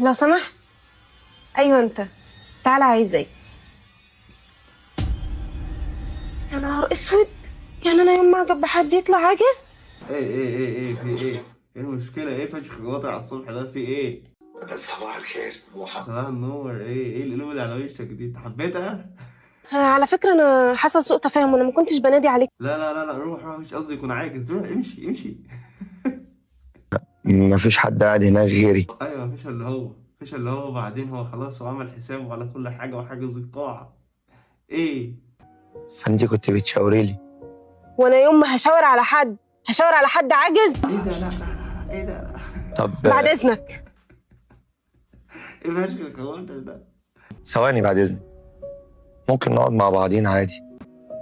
لو سمحت. ايوه انت، تعالى، عايزاك. يا نهار اسود، يعني انا يوم ما اعجب بحد يطلع عاجز؟ ايه ايه ايه ايه، في ايه؟ ايه المشكلة؟ ايه فشخ خواطر على الصبح ده؟ في ايه؟ صباح الخير. صباح النور. ايه القلوب اللي على وشك دي؟ انت حبيتها؟ على فكرة انا حصل سوء تفاهم، وانا ما كنتش بنادي عليك. لا لا لا لا، روح روح، مش قصدي يكون عاجز، روح امشي امشي. مفيش حد قاعد هناك غيري. ايوه مفيش الا هو، مفيش الا هو. بعدين هو خلاص هو عمل حسابه على كل حاجة وحاجز القاعة. ايه؟ فانت كنت بتشاوري لي. وانا يوم ما هشاور على حد هشاور على حد عاجز؟ ايه ده؟ لا لا لا لا، ايه ده؟ لا. طب بعد اذنك. ايه فشخ الخواطر ده؟ ثواني بعد اذنك، ممكن نقعد مع بعضين عادي؟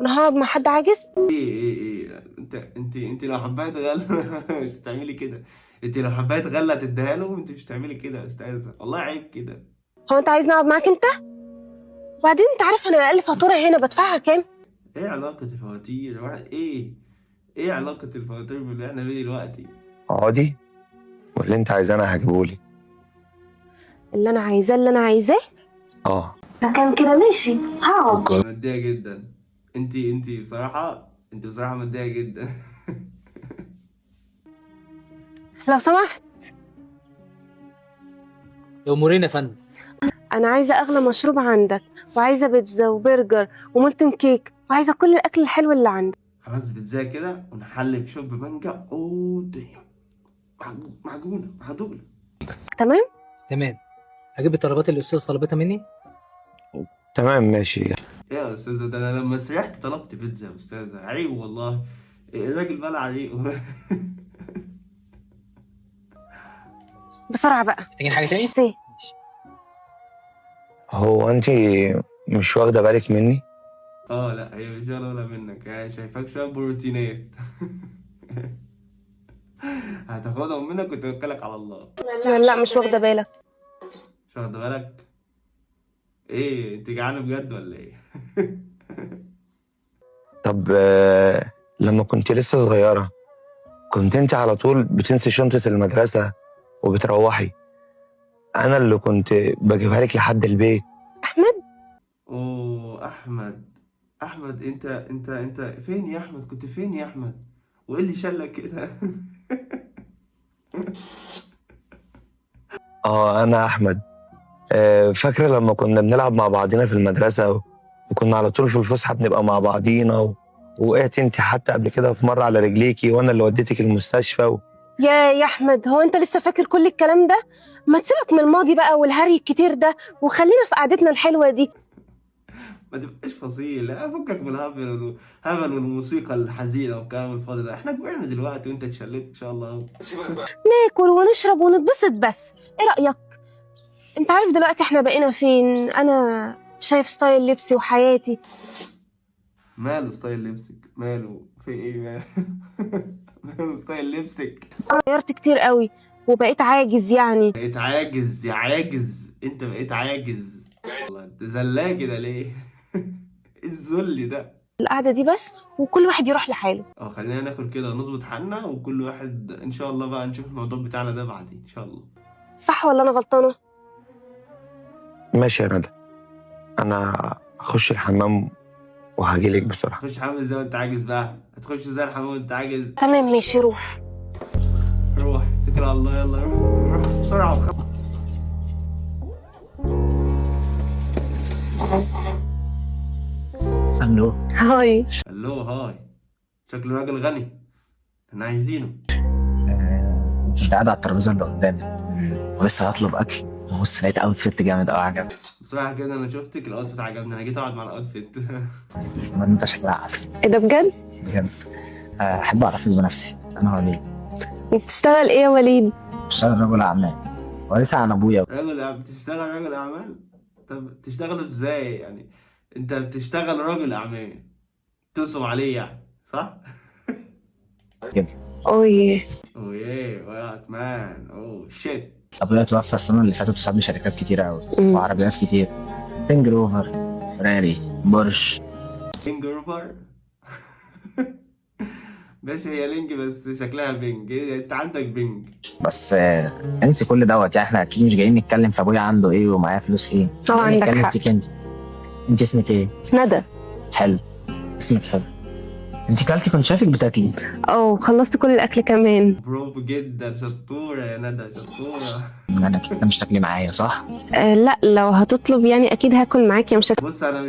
انا هقعد مع حد عاجز؟ ايه ايه ايه، انت لو حبايه غلة مش هتعملي كده. انت لو حبايه غله هتديها له، انت مش هتعملي كده يا استاذه، والله عيب كده. هو انت عايزني اقعد معاك انت؟ وبعدين انت عارف انا اقل فاتورة هنا بدفعها كام؟ ايه علاقة الفواتير؟ ايه ايه علاقة الفواتير باللي احنا فيه دلوقتي؟ اقعدي، واللي انت عايزاه انا هجيبهولك. اللي انا عايزاه اللي انا عايزاه؟ اه ده كان كده ماشي، هقعد. مادية جدا انت بصراحة، انت بصراحة مادية جدا. لو سمحت. أمورين يا فندم. انا عايزه اغلى مشروب عندك، وعايزه بيتزا وبرجر و molten cake، وعايزه كل الاكل الحلو اللي عندك. خلاص بيتزا كده ونحلي بشوب مانجا. اوه الدنيا معجونة معدولة. تمام؟ تمام. هجيب الطلبات اللي الأستاذ طلبتها مني. تمام ماشي. ايه يا استاذة ده؟ انا لما سرحت طلبت بيتزا يا استاذة، عيب والله، الراجل بلع ريقه. بسرعة بقى. محتاجين حاجة تاني؟ سي. هو انت مش واخده بالك مني؟ اه لا، هي مش ولا منك، هي شايفاك شوية بروتينات هتاخدهم منك وتوكلك على الله. لا مش واخده بالك. مش واخده بالك؟ ايه انت جعانة بجد ولا ايه؟ طب لما كنت لسه صغيرة كنت انت على طول بتنسي شنطه المدرسة وبتروحي، انا اللي كنت بجيبها لك لحد البيت. احمد؟ اوه احمد، احمد انت انت انت فين يا احمد؟ كنت فين يا احمد؟ وايه اللي شلك كده؟ اه انا احمد. فاكره لما كنا بنلعب مع بعضينا في المدرسة، وكنا على طول في الفسحة بنبقى مع بعضينا، وقعت انت حتى قبل كده في مرة على رجليكي وانا اللي وديتك المستشفى يا احمد، هو انت لسه فاكر كل الكلام ده؟ ما تسيبك من الماضي بقى والهري الكتير ده، وخلينا في قعدتنا الحلوة دي. ما تبقاش فصيل، لا فكك من الهبل والهبل والموسيقى الحزينة والكلام الفاضي ده، احنا كبرنا دلوقتي وانت اتشلت ان شاء الله. ناكل ونشرب ونتبسط بس، ايه رايك؟ انت عارف دلوقتي احنا بقينا فين؟ انا شايف style لبسي وحياتي. ماله style لبسك؟ ماله في ايه؟ ماله ماله style لبسك؟ غيرت كتير قوي وبقيت عاجز يعني. بقيت عاجز يا عاجز، انت بقيت عاجز والله. انت زلاجة كده ليه؟ ايه الذل ده؟ القعدة دي بس، وكل واحد يروح لحاله. خلينا ناكل كده ونظبط حالنا، وكل واحد ان شاء الله بقى نشوف الموضوع بتاعنا ده بعدين ان شاء الله. صح ولا انا غلطانة؟ ماشي يا ندى، انا هخش الحمام وهجيلك بسرعة. تخش حمام ازاي وانت عاجز بقى؟ هتخش ازاي الحمام وانت عاجز؟ تمام ماشي، روح روح اتكل على الله، يلا روح روح بسرعة. الو. hi. الو hi، شكله راجل غني، احنا عايزينه. كنت قاعد على الترابيزة اللي قدامي ولسه هطلب اكل، وبص لقيت outfit جامد قوي عجبني. بصراحة كده انا شفتك ال outfit عجبني، انا جيت اقعد مع ال outfit. ما انت شكلها عسل. ايه ده بجد؟ بجد. احب اعرفك بنفسي، انا وليد. وبتشتغل ايه يا وليد؟ بشتغل رجل اعمال وليس عن ابويا. رجل بتشتغل رجل اعمال؟ طب بتشتغل ازاي يعني؟ انت بتشتغل رجل اعمال تنصب عليه يعني، صح؟ oh oh yeah what man oh shit. ابويا توفى السنة اللي فاتت وساب لي شركات كتير قوي وعربيات كتير، رينج روفر، فيراري، بورش. رينج روفر. ماشي، هي لينج بس شكلها بينج. انت عندك بينج. بس انسي كل دوت، يعني احنا اكيد مش جايين نتكلم في ابويا عنده ايه ومعايا فلوس ايه. اه، جايين عندك نتكلم حق. فيك انت. انت اسمك ايه؟ ندى. حلو، اسمك حلو. انت كلتي؟ كنت شايفك بتاكلي. اه، خلصت كل الاكل كمان. برافو جدا، شطوره يا ندى، شطوره. انا كده مش تاكلي معايا صح؟ آه لا، لو هتطلب يعني اكيد هاكل معاك، يا مش بص انا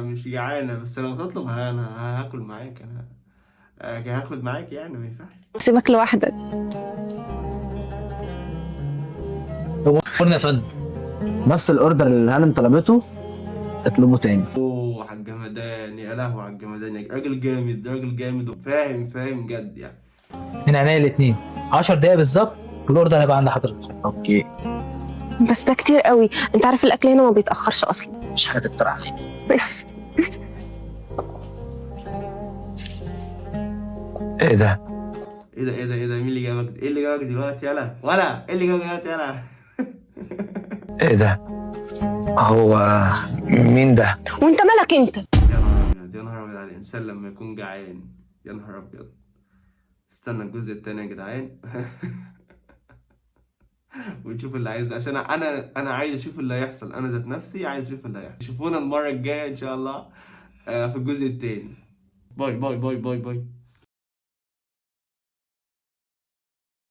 مش جعانة، بس لو تطلب انا هاكل معاك، انا هاخد معاك يعني، ما ينفعش. هسيبك لوحدك. امورنا يا فندم. نفس ال order اللي هانم طلبته اطلبه تاني. اوه على الجمدان، يا لهوي على الجمدان، يا راجل جامد، راجل جامد وفاهم، فاهم جد يعني. من عينيا الاثنين، 10 دقايق بالظبط ال order هيبقى عند حضرتك. okay. بس ده كتير قوي، انت عارف الاكل هنا ما بيتاخرش اصلا. مفيش حاجة تكتر عليك. ماشي. ايه ده؟ ايه ده ايه ده ايه ده؟ مين اللي جابك؟ ايه اللي جابك دلوقتي؟ يلا ولا ايه اللي جابك دلوقتي؟ يلا. ايه ده؟ هو مين ده؟ وانت مالك انت؟ يا نهار ابيض، يا نهار ابيض على الانسان لما يكون جعان، يا نهار ابيض. استنى الجزء التاني يا جدعان ونشوف اللي عايز، عشان انا عايز اشوف اللي هيحصل، انا ذات نفسي عايز اشوف اللي هيحصل. شوفونا المرة الجاية ان شاء الله في الجزء التاني. bye bye bye bye bye.